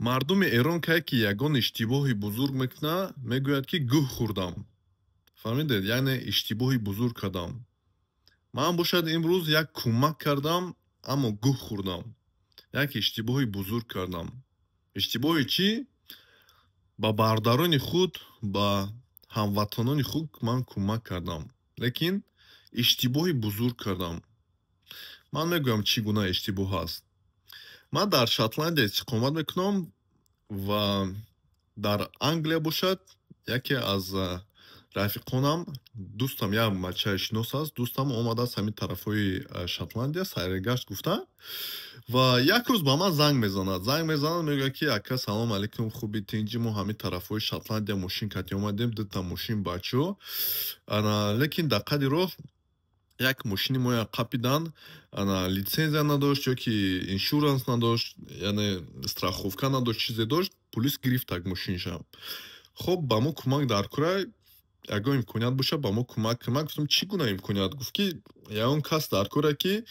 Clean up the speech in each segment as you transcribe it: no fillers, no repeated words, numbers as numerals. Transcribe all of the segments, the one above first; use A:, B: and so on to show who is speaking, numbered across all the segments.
A: Мардуми Эрон кай ки ягон иштибоҳи бузург мекунад, мегӯяд, ки гӯҳ хӯрдам. Фаҳмидед? Яъне иштибоҳи бузург кардам. Ман бошад, имрӯз як кӯмак кардам, аммо гӯҳ хӯрдам. Як иштибоҳи бузург кардам. Иштибоҳи чӣ? Ба бародарони худ, ба ҳамватанони худ ман кӯмак кардам, лекин иштибоҳи бузург кардам. Ман мегӯям, чӣ гуна иштибоҳ аст. Ман дар Шотландия истиқомат мекунам ва дар Англия бошад, яке аз рафиқонам, дӯстам, як бачаи шинос аст, дӯстам омадааст ҳамин тарафҳои Шотландия сайргашт гуфта ва як рӯз ба ман занг мезанад. Занг мезанад, мегӯяд, ки ака, салом алейкум, хуби, тинҷи? Мо ҳамин тарафҳои Шотландия мошин кати омадем, дута мошин, бачаҳо, лекин дар қади роҳ як мошини моя қапидан. Ана, литсензия надошт ё ки insurance надошт, яъне страховка надошт, чизе дошт, пулис гирифт так мошинша. Хоб, ба мо кӯмак дар кора, ягон имконият боша, ба мо кӯмак кун. Ман гуфтам, чӣ гуна имконият? Гуфт, ки ягон кас дар кора, ки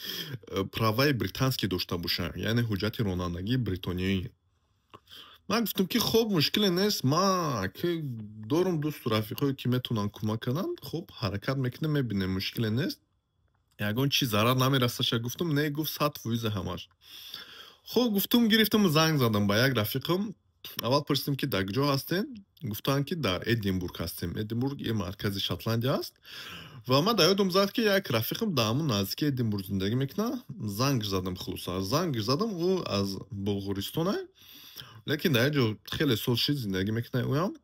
A: праваи британский дошта боша, яъне ҳуҷҷати ронандагии бритониёӣ. Ман гуфтам, ки хоб, мушкиле нест, ман ки дорум дӯсту рафиқое, ки метавонанд кӯмак кунанд. Хоб, ҳаракат мекунем, мебинем, мушкиле нест, ягон чиз зарар намерасаша. Гуфтам, не, гуфт, 100% ҳамаш. Хоб, гуфтум, гирифтам, занг задам ба як рафиқам. Аввал пурсидем, ки дар куҷо ҳастем. Гуфтанд, ки дар Эдинбург ҳастем. Эдинбург е маркази Шотландия аст. Ва ман дар ёдам зад, ки як рафиқам дар ҳамун наздики Эдинбург зиндагӣ мекунад. Занг задам, хулоса, занг задам. Ӯ аз Булғористона, лекин дар як ҷо хеле сол шид зиндагӣ мекунад ӯям.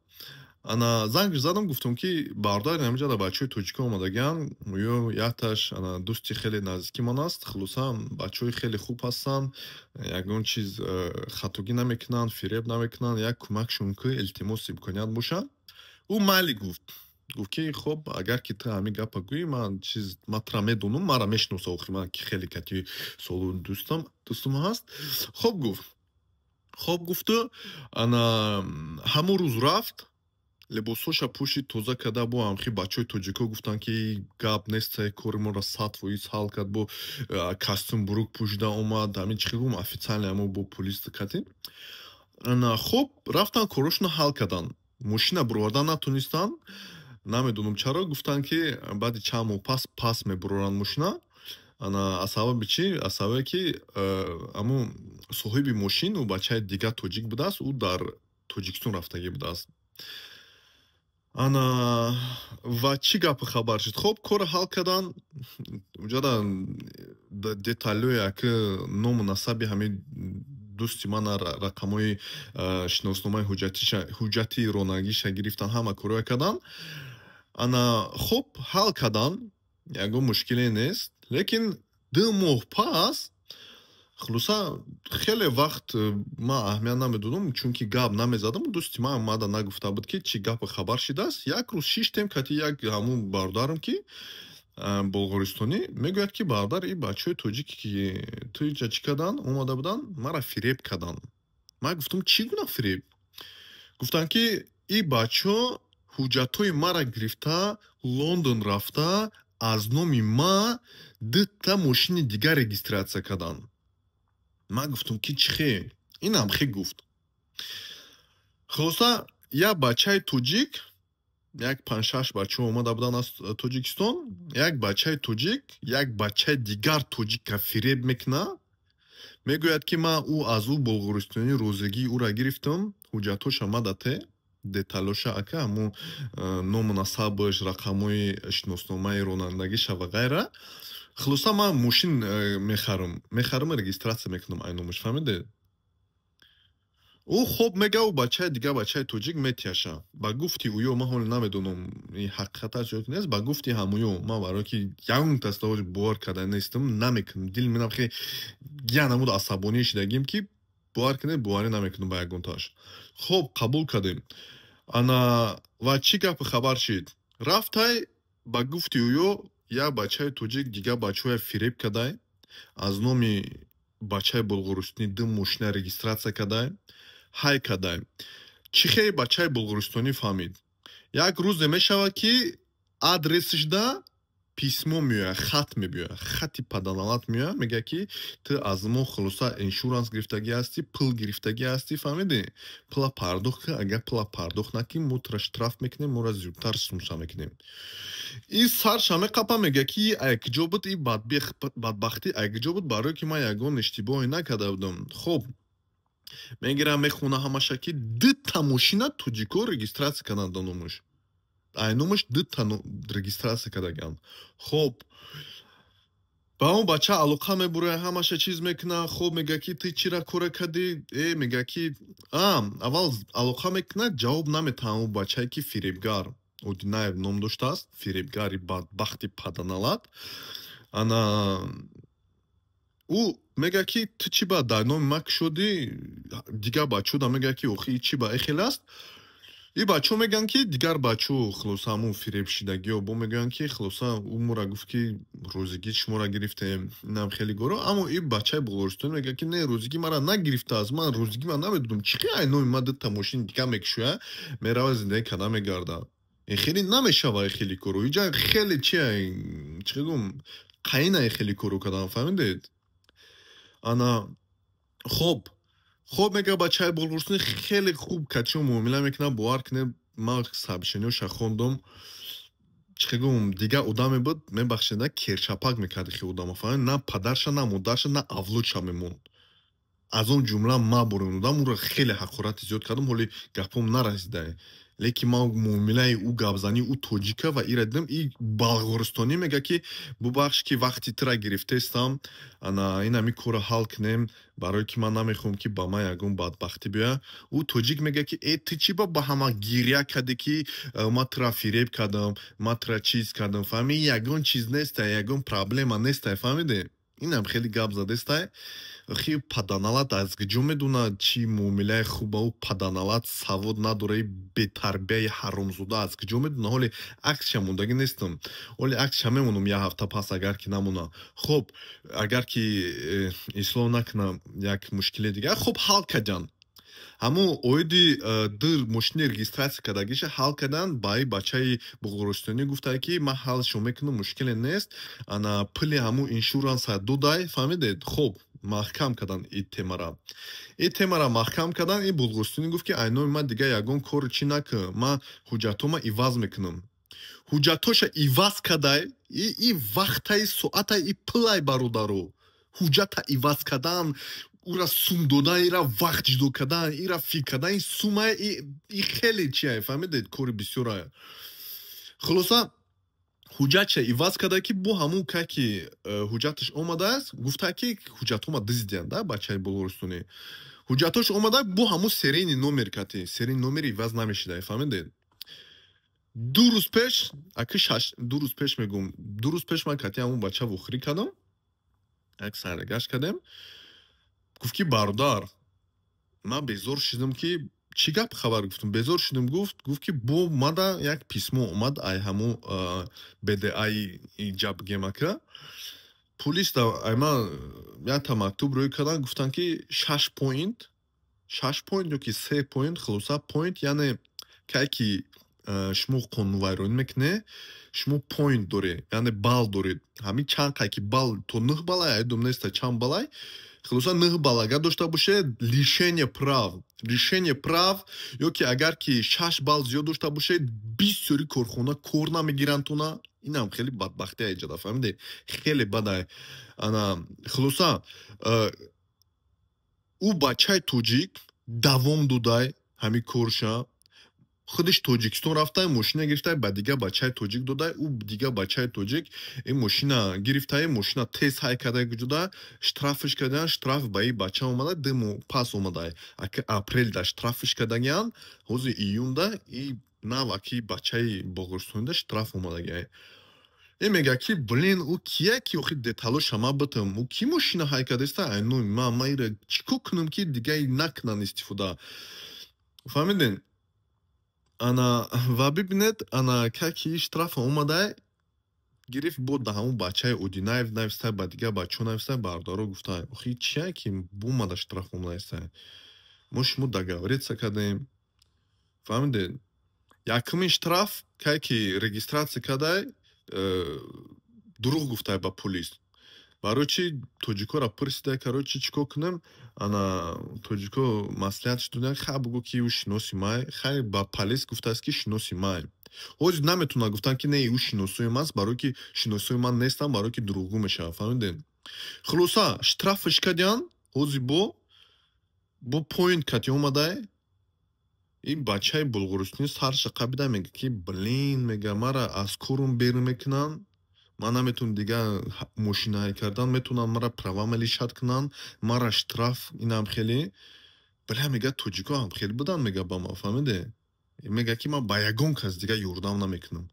A: Ана, занг задам, гуфтам, ки бародар, ҳаминҷа дар бачаҳои тоҷикӣ омадагиан, ё якташ, ана, дӯсти хеле наздики ман аст. Хулоса, бачаҳои хеле хуб ҳастанд, ягон чиз хатогӣ намекунанд, фиреб намекунанд, як кӯмакшон ки, илтимос, имконият бошад. Ӯ майли гуфт. Гуфт, ки хоб, агар ки ту ҳамин гапа гӯӣ, ман чиз, ман тура медонам, мара мешиноса, охи ман ки хеле кати солу дӯстум ҳаст. Хоб, гуфт. Хоб, гуфту, ана, ҳамон рӯз рафт, либосҳоша пӯшид, тоза карда, бо ҳамхи бачаҳои тоҷико гуфтанд, ки гап нест, кори моро 100% ҳал кард. Бо костюм брук пӯшида омад, ҳамин чӣ гум, официально ҳамо бо пулис кати. Ана, хоб, рафтан, корошонро ҳал карданд, мошина буровардан натонистанд, намедонам чаро. Гуфтанд, ки баъди чанд моҳ пас мебуроранд мошина. Ана, аз сабаби чӣ? Аз сабабе ки ҳамун соҳиби мошин, ӯ бачаи дигар тоҷик будааст, ӯ дар Тоҷикистон рафтагӣ будааст. Ана, ва чӣ гапи хабар шуд? Хоб, корро ҳал карданд. Уҷада деталҳое, аки ному насаби ҳамин дӯсти мана, рақамҳои шиносномаи, ҳуҷҷати ронандагиша гирифтан, ҳама корҳое карданд. Ана, хоб, ҳал карданд, ягон мушкиле нест, лекин 2 моҳ пас, хулоса, хеле вақт ман аҳамият намедодам, чунки гап намезадам, дӯсти ман омада нагуфта буд, ки чӣ гапи хабар шидааст. Як рӯз шиштем кати як ҳамун бародарам, ки болғористонӣ, мегӯяд, ки бародар, и бачаҳои тоҷике, ки ту иҷа чӣ карданд, омада буданд, мара фиреб карданд. Ман гуфтам, чӣ гуна фиреб? Гуфтанд, ки и бачаҳо ҳуҷҷатҳои мара гирифта, Лондон рафта, аз номи ма дута мошини дигар регистрация карданд. Ман гуфтам, ки чӣ хел? Инам хе гуфт. Хулоса, як бачаи тоҷик, як панҷ-шаш бачаҳо омада буданд аз Тоҷикистон, як бачаи тоҷик як бачаи дигар тоҷика фиреб мекунад, мегӯяд, ки ман ӯ аз ӯ болғористонӣ розигии ӯра гирифтам, ҳуҷҷатҳоша мадате, деталоша, ака, ҳамун ному насабаш, рақамҳои шиносномаи ронандагиша ва ғайра. Хулоса, ман мошин мехарам, регистрация мекунам ай номаш, фаҳмидед? Ӯ хоб мега, ӯ бачаи дигар, бачаи тоҷик, метияша. Ба гуфти ӯё, ман ҳоле намедонам, ин ҳақиқат аст ё нест, ба гуфти ҳамӯё, ман барое ки ягон касда бовар карда нестам, намекунам, дил минам хе як намуд асабонӣ шидагим, ки бовар кунед, боварӣ намекунам ба ягонтааш. Хоб, қабул кардем. Ана, ва чӣ гапи хабар шид? Рафтай, ба гуфти ӯё, як бачаи тоҷик дигар бачаҳоя фиреб кардай, аз номи бачаи булғористонӣ ду мошина регистрация кардай, ҳай кардай. Чӣ хел бачаи булғористонӣ фаҳмид? Як рӯзе мешавад, ки адресишда Письмо меояд, хат мебиёяд, хати паданалат меояд, мегӯяд, ки ту аз мо, хулоса, insurance гирифтагӣ ҳастӣ, пул гирифтагӣ ҳастӣ, фаҳмидӣ? Пула пардохт кун. Агар пула пардохт накунӣ, мо тура штраф мекунем, моро зиёдтар сумша мекунем. И сарша меқапа, мегӯяд, ки ай куҷо буд и бадбахтӣ, ай куҷо буд, барое ки ман ягон иштибоҳе накарда будам. Хуб, мегирам, мехона ҳамаша, ки дута мошина тоҷико регистрация карданд до номаш, ай номаш дута регистрация кардагианд. Хоб, ба он бача алоқа мебурояд, ҳамаша чиз мекунад. Хоб, мегӯяд, ки ту чира кора кардӣ? Мегӯяд, ки аввал алоқа мекунад, ҷавоб наметаҳад. Он бачае, ки фиребгар, Одинаев ном доштааст, фиребгари бадбахти паданалат, ана ӯ мегӯяд, ки ту чӣ ба дар номи ман кушодӣ? Дигар бачаҳода мегӯяд, ки охи, чӣ ба эхел аст? И бачаҳо мегӯянд, ки дигар бачаҳо, хулоса, ҳамун фиребшидагиҳо бо мегӯянд, ки хулоса, ӯ мора гуфт, ки розигӣ шуморо гирифтем, инам хеле горо. Аммо и бачаи булғористони мегӯяд, ки не, розигӣ мара нагирифтааст, ман розигӣ ман намедодам. Чӣ хел ай номи ман дута мошини дигар мекушояд, мерава, зиндагӣ карда мегарда? Ин хеле намешава, хеле коро иҷа хеле чи чӣ гум қаина хеле коро кардан, фаҳмидед? Ана хоб, мега бачаи булғористони хеле хуб качо муомила мекунад. Бовар кунед, ман сообщениёша хондум, чӣ гум, дигар одаме буд, мебахшед, на керчапак мекард хи одама, фаҳмид? На падарша, на модарша, на авлодша мемонд, аз он ҷумла ма борем одам ӯро хеле ҳақорати зиёд кардам. Ҳоли гапом нарасидае, лекин ман муомилаи ӯ, гапзании ӯ тоҷика ва ира дидам. И болғористонӣ мега, ки бубахш, ки вақти тура гирифтестам, ана ин ҳами корро ҳал кунем, барое ки ман намехоҳам, ки ба ман ягон бадбахтӣ биёяд. Ӯ тоҷик мега, ки э, ту чӣ ба ҳама гиря кардӣ, ки ман тура фиреб кардам, ман тура чиз кардам, фаҳмӣ? Ягон чиз нестай, ягон проблема нестай, фаҳмидӣ? Инам хеле гап задестай. Хи паданалат аз куҷо медонад, чӣ муомилаи хуба? Ӯ паданалат савод надора, бетарбияи ҳаромзода аз куҷо медона? Ҳоли аксша мондагӣ нестам, ҳоли аксша мемонам як ҳафта пас, агар ки намона. Хуб, агар ки ислоҳ накунам, як мушкили дигар. Хуб, ҳал карданд ҳамун оиди ду мошини регистрация кардагиша, ҳал кардан. Ба и бачаи буғористонӣ гуфтае, ки ман ҳалшо мекунам, мушкиле нест. Ана пули ҳамун insurance а додай, фаҳмидед? Хуб, маҳкам кардан и темара, и темара маҳкам кардан. И булғористонӣ гуфт, ки айноми ман дигар ягон кори чӣ накун, ман ҳуҷҷатҳома иваз мекунам. Ҳуҷҷатҳоша иваз кардай. И вақтай, соатай, и пулай, бародаро, ҳуҷҷата иваз кардан, ура сум додан, ира вақт ҷудо кардан, ира фикр кардан, ин сумай, и хеле чия, фаҳмидед, кори бисёрая. Хулоса, ҳуҷҷатша иваз карда, ки бо ҳамун кай ки ҳуҷҷаташ омадааст, гуфта, ки ҳуҷҷатҳома дуздиянд да. Бачаи булғористонӣ ҳуҷҷатҳош омада бо ҳамун серийный номер кати, серийный номер иваз намешида, фаҳмидед? 2 рӯз пеш, аки шаш, 2 рӯз пеш мегум, 2 рӯз пеш ман кати ҳамун бача вохӯрӣ кардам, як сайргашт кардем. Гуфт, ки бародар, ман безор шудам. Ки чӣ гап хабар, гуфтам, безор шудам. Гуфт, ки бо мада як письмо омад, ай ҳамун БДАи ҷабгемака пулис ай ман якта мактуб рӯй кардан. Гуфтанд, ки шаш point, шаш point ё ки се point, хулоса, point, яъне кай ки шумо қонунвайронӣ мекунед, шумо point доред, яъне балл доред. Ҳамин чанд қай ки балл, то 9 баллай, айдом неста чанд баллай, хулоса, 9 балл агар дошта бошед, лишение прав, лишение прав, ё ки агар ки 6 балл зиёд дошта бошед, бисёри корхона кор намегиранд туна. Инам хеле бадбахтӣ айҷада, фаҳмидед? Хеле бадай. Ана, хулоса, ӯ бачаи тоҷик давом додай ҳамин корша. Худаш Тоҷикистон рафтай, мошина гирифтай, ба дигар бачаи тоҷик додай. Ӯ дигар бачаи тоҷик ин мошина гирифтай, мошина тез ҳай карда ҷуда, штрафш кардан. Штраф ба ин бача омада, 2 моҳ пас омадай. Аки апрелда штрафш кардагиан, ҳозир июнда и нав аки бачаи боғурстонида штраф омадагиай. Ин мега, ки блин, ӯ кия, ки охи деталоша ма битам, ӯ ки мошина ҳай кардаиста айнои ма? Ма ира чӣ кор кунам, ки дигаи накунанд истифода, фаҳмиден? Ана, ва бибинед, ана ки штрафа омадай, гирифт, бо да ҳамун бачаи Одинаев навистай, ба дигар бачаҳо навистай. Бародаро, гуфтай, охи чия, ки бомада штраф омадаистай? Мо шумо договориться кардем, фаҳмидед? Якумин штраф кай ки регистрация кардай. Дурӯғ гуфтай ба полис. Барои чӣ тоҷикоро пурсида, короче, чӣ кор кунем? Ана тоҷико маслиҳатш доданд: хай, бугӯ, ки ӯ шиноси май. Хай, ба полис гуфтааст, ки шиноси май. Ҳозир наметавонад гуфтан, ки не, ӯ шиносои маст, барое ки шиносои ман нестам, барое ки дурӯғгӯ мешавад, фаҳмидед? Хулоса, штрафаш кардиян. Ҳозир бо point кати омадай. Ин бачаи булғуристонӣ сарша қабида мега, ки блин, мега, мара аз корум берун мекунанд, ман наметавонам дигар мошинаҳай кардан, метавонанд мара правама лишать кунанд, мара штраф, инам хеле. Бля, мега, тоҷико ҳам хеле буданд, мега, ба ман, фаҳмиде? Мега, ки ман ба ягон кас дигар ёрдам намекунам,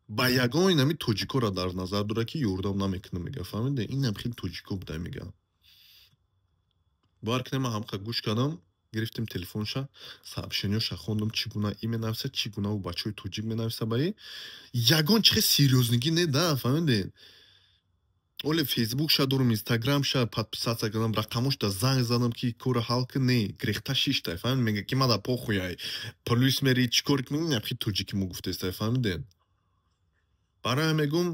A: ба ягон. Инами тоҷикоро дар назар дорад, ки ёрдам намекунам, мега, фаҳмиде? Инам хеле тоҷико буда, мега. Бовар кунед, ман ҳамқа гӯш кардам, гирифтем телефонша, сообщениёша хондам, чӣ гуна и менависа, чӣ гуна ӯ бачаҳои тоҷик менависа. Ба и ягон чихе серьёзныйгӣ не да, фаҳмидед? Оле Фейсбукша дорум, Инстаграмша подписаться кардам, рақамошда занг задам, ки корро ҳал кун. Не, грехта шиштай, фаҳмид? Мега, ки мада похуяй, полис мери, чӣ кор кунӣ? Хи тоҷики мо гуфтестай, фаҳмидед? Барои ҳам мегум,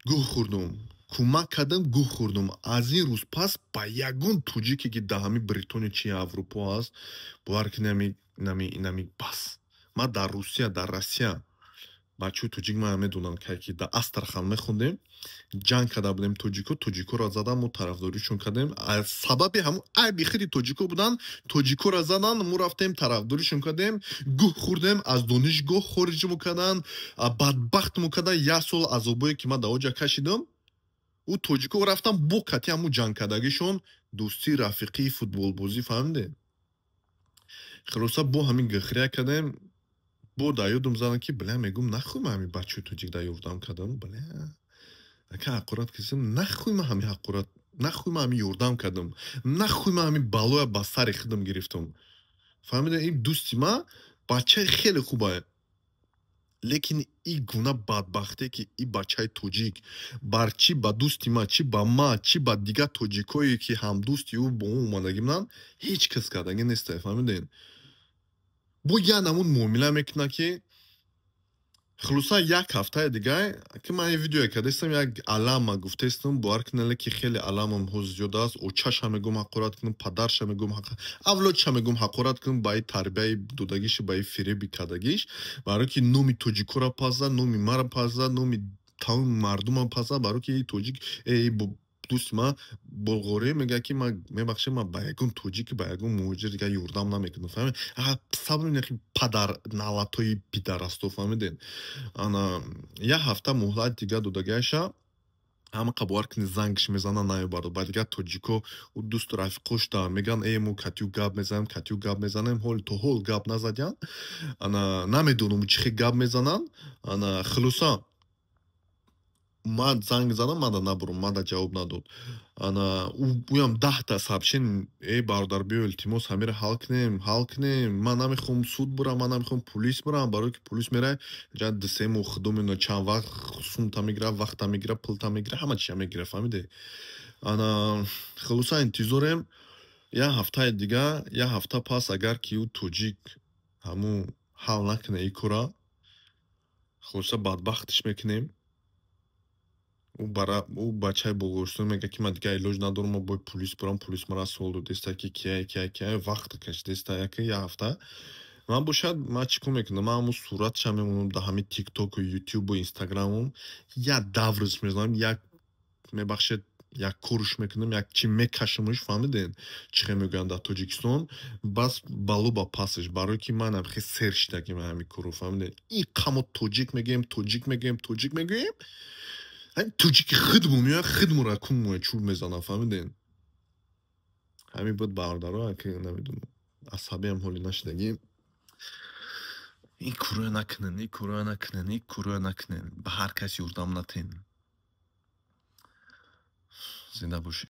A: гӯҳ хӯрдум, кӯмак кардам, гӯҳ хӯрдум. Аз ин рӯз пас ба ягон тоҷике, ки дар ҳамин Бритония чи Аврупо аст, бовар кунед, инами бас. Ман дар Русия, дар Россия бачаҳои тоҷик ман медонам, ки дар Астрахан мехондем, ҷанг карда будем, тоҷико тоҷикоро задан, мо тарафдоришон кардем. Аз сабаби ҳамун айби хиди тоҷико будан, тоҷикоро задан, мо рафтем, тарафдоришон кардем, гӯҳ хӯрдем, аз донишгоҳ хориҷ мо кардан, бадбахт мо кардан. Як сол азобое, ки ман дар оҷа кашидам. Ӯ тоҷико рафтан бо кати ҳамун ҷангкардагишон, дӯстӣ, рафиқӣ, футболбозӣ, фаҳмидед? Хулоса, бо ҳамин гихрия кардем. Бо дар ёдам задам, ки бля, мегум, нахуй ман ҳамин бачаҳои тоҷик дар ёрдам кардам. Бля, ака, ҳақорат кардем, нахуй ман ҳамин ҳақорат, нахуй ман ҳамин ёрдам кардам, нахуй ман ҳамин балоя ба сари худам гирифтам, фаҳмидед? Ин дӯсти ман бачаи хеле хубае, лекин ин гуна бадбахтие, ки ин бачаи тоҷик бар чӣ ба дӯсти ман, чӣ ба ман, чӣ ба дигар тоҷикое, ки ҳамдӯсти ӯ бо ӯ омадагӣ буданд, ҳеҷ кас кардагӣ нестае, фаҳмидед? Бо як намуд муомила мекунад, ки хулоса, як ҳафтаи дигар, ки ман ин видеое кардастам, як алама гуфтестам, бовар кунед, ки хеле аламам ҳоз зиёд аст. Очаша мегӯм, ҳақорат кунам, падарша мегӯм, авлодша мегӯм, ҳақорат кунам, ба и тарбияи додагиш, ба и фиреби кардагиш, барое ки номи тоҷикоро пас зад, номи маро пас зад, номи тамоми мардумам пас зад. Барое ки тоҷик дӯсти ман болғорӣ мегӯяд, ки ман мебахшед, ман ба ягон тоҷики, ба ягон муҳоҷир дигар ёрдам намекунам, фаҳмед? Сабр, падар налатои пидарасто, фаҳмидед? Ана як ҳафта муҳлат дигар додагиаша. Ҳамақа, бовар кунед, зангш мезанад, намебарад. Ба дигар тоҷико, ӯ дӯсту рафиқош да мегӯянд: «Э, мо катю гап мезанем, катю гап мезанем». Ҳол то ҳол гап назадиянд. Ана намедонам, чӣ хел гап мезананд. Ана хулоса, ман занг задам, мада набурам, мада ҷавоб надод. Ана ӯям 10-та сообщение: «Э, бародар, биё, илтимос, ҳамеро ҳал кунем, ҳал кунем. Ман намехоҳам суд бурам, ман намехоҳам пулис бурам». Барое ки пулис мерай, 2-3 моҳ худо медонад чанд вақт сумта мегирад, вақта мегирад, пулта мегирад, ҳама чиза мегирад, фаҳмиде? Ана хулоса, интизорем як ҳафтаи дигар. Як ҳафта пас, агар ки ӯ тоҷик ҳамун ҳал накунад ин кора, хулоса, бадбахтиш мекунем. Ӯ бачаи Булғористон мегӯяд, ки ман дигар илоҷ надорам, ман бояд пулис бурам, пулис мара суол додеста, ки кия, кия, кия. Вақт кашидеста як ҳафта. Ман бошад, ман чӣ кор мекунам? Ман ҳамун суратша мемонам дар ҳамин Тиктоку, Ютубу, Инстаграмум, як даврш мезанам, як, мебахшед, як корш мекунам, як чи мекашамш, фаҳмидед, чӣ хел мегӯянд дар Тоҷикистон, бас бало ба пасаш. Барое ки манам хел сер шидагим ҳамин корро, фаҳмидед? Ин қамо тоҷик мегӯем, тоҷик мегӯем, тоҷик мегӯем, ҳамин тоҷики худмо меояд, худмора кунмоя чӯб мезанам, фаҳмидед? Ҳамин буд, бародаро. Ки намедонам, асабиам ҳоли нашидагӣ. Ин корро накунен, ин корро накунен, ин корро накунен, ба ҳар кас ёрдам натен. Зинда бошед.